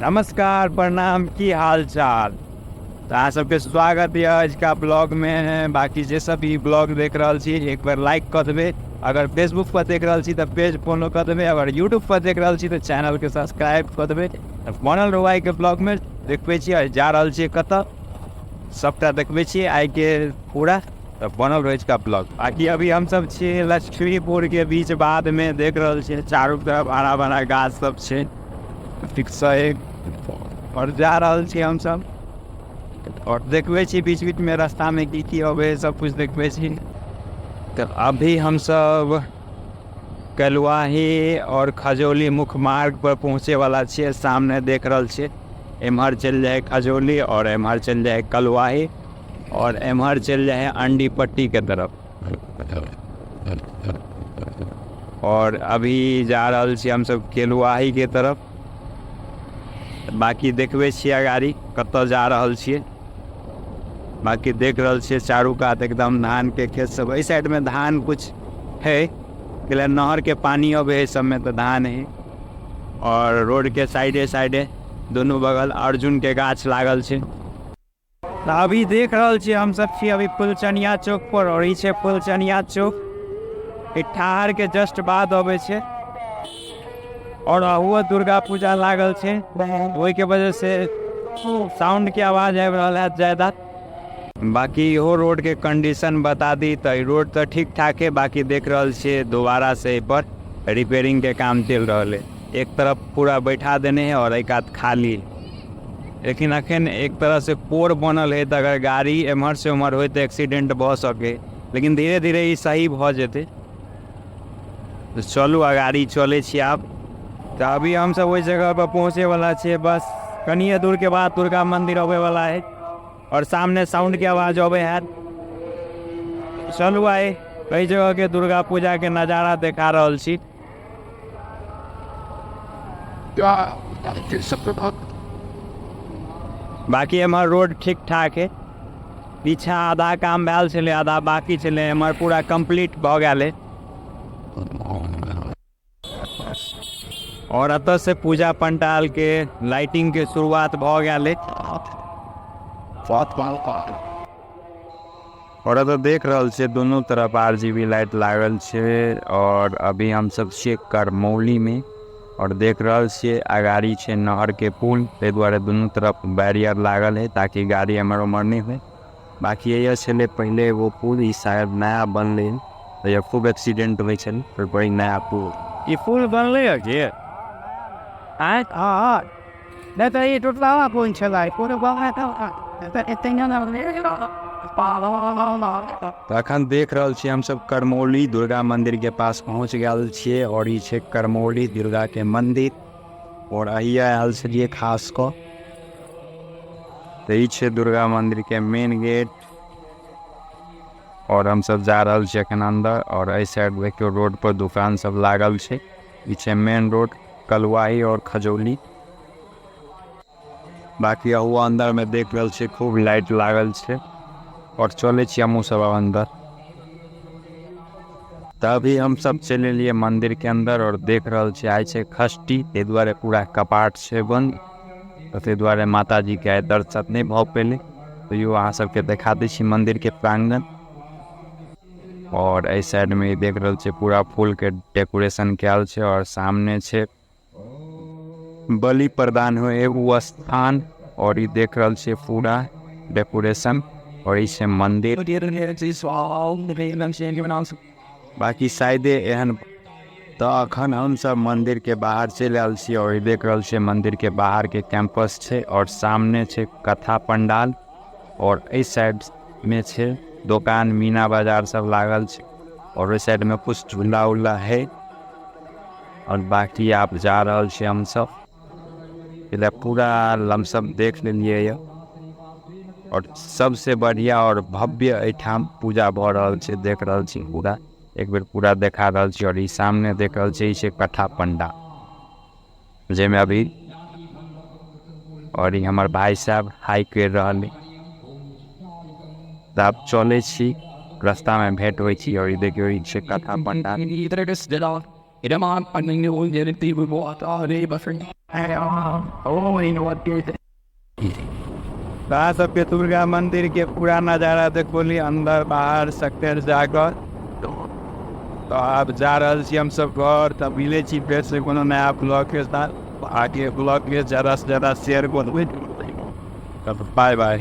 नमस्कार, प्रणाम, की हाल चाल। तऽ अहाँ सबके स्वागत यऽ आजका ब्लॉग में। बाकी जे सब ई ब्लॉग देख रहल छी एक बार लाइक कऽ देबै, अगर फेसबुक पर देख रहल छी तऽ पेज फॉलो कऽ देबै, अगर यूट्यूब पर देख रहल छी तऽ चैनल के सब्सक्राइब कऽ देबै। तऽ बनल रहू आइके ब्लॉग में। देखबै छी आइ जा रहल छियै कतऽ, सबटा देखबै छी आइके पूरा। तऽ बनल रहै आजुका ब्लॉग। बाकी अभी हमसब छी लक्ष्मीपुर के बीच बाध में, देख रहल छियै चारू तरफ हरा भरा गाछ सब छै, ठीक से एक। और जा रहल छी हमसब और देखबै छी बीच बीच में रास्ता में की की अबै है, सब कुछ देखबै छी। तऽ अभी हमसब कलुआही और खजौली मुख्य मार्ग पर पहुँचे वाला छियै। सामने देख रहल छियै एम्हर चलि जाइ खजौली और एम्हर चलि जाइ कलुआही और एम्हर चलि जाइ है अंडी पट्टी के तरफ। और अभी जा रहल छी हमसब केलुआही के तरफ। बाकी देखबै छियै अगाड़ी कतऽ जा रहल छियै। बाकी देख रहल छियै चारू कात एकदम धान के खेत सब। एहि साइड में धान कुछ है, नहर के पानी अबै है सबमे तऽ धान है। और रोड के साइडे साइडे दुनू बगल अर्जुन के गाछ लागल छै। तऽ अभी देख रहल छियै हमसब छी अभी फुलचनिया चौक पर, और ई छै फुलचनिया चौक, ई ठाहर के जस्ट बाद अबै छै। और अहुओ दुर्गा पूजा लागल छै, ओहिके वजह से साउंड के आवाज आबि रहल है ज्यादा। बाकी इहो रोड के कंडीशन बता दी तऽ ई रोड तऽ ठीक ठाक है। बाकी देख रहल छियै दोबारा से एहि पर रिपेयरिंग के काम चलि रहल है। एक तरफ पूरा बैठा देने है और एक हाथ खाली, लेकिन अखन एक तरह से कोर बनल है तऽ अगर गाड़ी एम्हर से उम्हर होय तऽ एक्सीडेंट भऽ सके, लेकिन धीरे धीरे ई सही भऽ जेतै। तऽ चलू अगाड़ी चलै छी आब। तऽ अभी हमसब ओहि जगह पर पहुँचे वाला छियै, बस कनिये दूर के बाद दुर्गा मंदिर अबै वाला है और सामने साउंड के आवाज अबै हैत। चलू आइ एहि जगह के दुर्गा पूजा के नजारा देखा रहल छी। बाकी एम्हर रोड ठीक ठाक है, पीछा आधा काम भेल छलै, आधा बाकी छलै, एम्हर पूरा कंप्लीट भऽ गेल है। और एतऽ से पूजा पंडाल के लाइटिंग के शुरुआत भऽ गेल है। और एतऽ देख रहल छियै दुनू तरफ आर जी बी लाइट लागल छै। और अभी हमसब छियै करमौली में और देख रहल छियै अगाड़ी छै नहर के पुल, ताहि दुआरे दुनू तरफ बैरियर लागल है ताकि गाड़ी एम्हर उम्हर नहि होइ। बाकी यह छलै पहिले एगो पुल, ई शायद नया बनलै, तऽ खूब एक्सीडेंट होइ छलै, पर बड़ी नया पुल। ई पुल बनलै है की? आँय? हँ, नहि तऽ ई टुटलाहा पुल छलै, कोनो तऽ अखन देख रहल छियै हमसब करमौली दुर्गा मंदिर के पास पहुँच गेल छियै। और ई छै करमौली दुर्गा के मंदिर और अहिया आयल छलियै खास कऽ। तऽ ई छै दुर्गा मंदिर के मेन गेट और हमसब जा रहल छियै अखन अंदर। और एहि साइड देखियौ रोड पर दुकान सब लागल छै। ई छै मेन रोड कलुआही और खजौली। बाकी अहू अंदर में देख रहल छियै खूब लाइट लागल छै और चलै छियै हमहूँ सब आब अंदर। तऽ अभी हम सब चलि एलियै मंदिर के अंदर और देख रहल छियै आइ छै षष्ठी, ताहि दुआरे पूरा कपाट छै बंद, तऽ ताहि दुआरे माताजी के आइ दर्शन नहि भऽ पेलै। तैयो अहाँ सबके देखा दै छी मंदिर के प्रांगण। और एहि साइड में देख रहल छियै पूरा फूल के डेकोरेशन कयल छै और सामने छै बलि प्रदान होय एगो स्थान। और ई देख रहल छियै पूरा डेकोरेशन और ई छै मंदिर। बाकी शायदे एहन। तऽ अखन हमसब मंदिर के बाहर चलि आयल छी और ई देख रहल छियै मंदिर के बाहर के कैंपस छै और सामने छै कथा पंडाल और एहि साइड में छै दोकान, मीना बाजार सब लागल छै और ओहि साइड में कुछ झूला उला है। और बाकी आप जा रहल छी हमसब इधर पूरा लमसम देख लेलियै यऽ। और सबसे बढ़िया और भव्य एहिठाम पूजा भऽ रहल छै, देख रहल छी पूरा एक बेर पूरा देखा रहल छी। और ई सामने देख रहल छी ई छै कथा पंडा जाहिमे अभी और ई हमर भाई साहब हाई करि रहल है। तऽ आब चलै छी, रास्ता में भेंट होइ छी। और ई देखियौ ई छै कथा पंडा। अहाँ सबके दुर्गा मंदिर के पूरा नजारा देखौली, अंदर बाहर सकते जाकर। तो आब जा रहल छी हमसब घर। तब मिलै छी फेर से कोनो नया ब्लॉग के साथ। आगे ब्लॉग के ज़्यादा से ज़्यादा शेयर करबै। तब बाय बाय।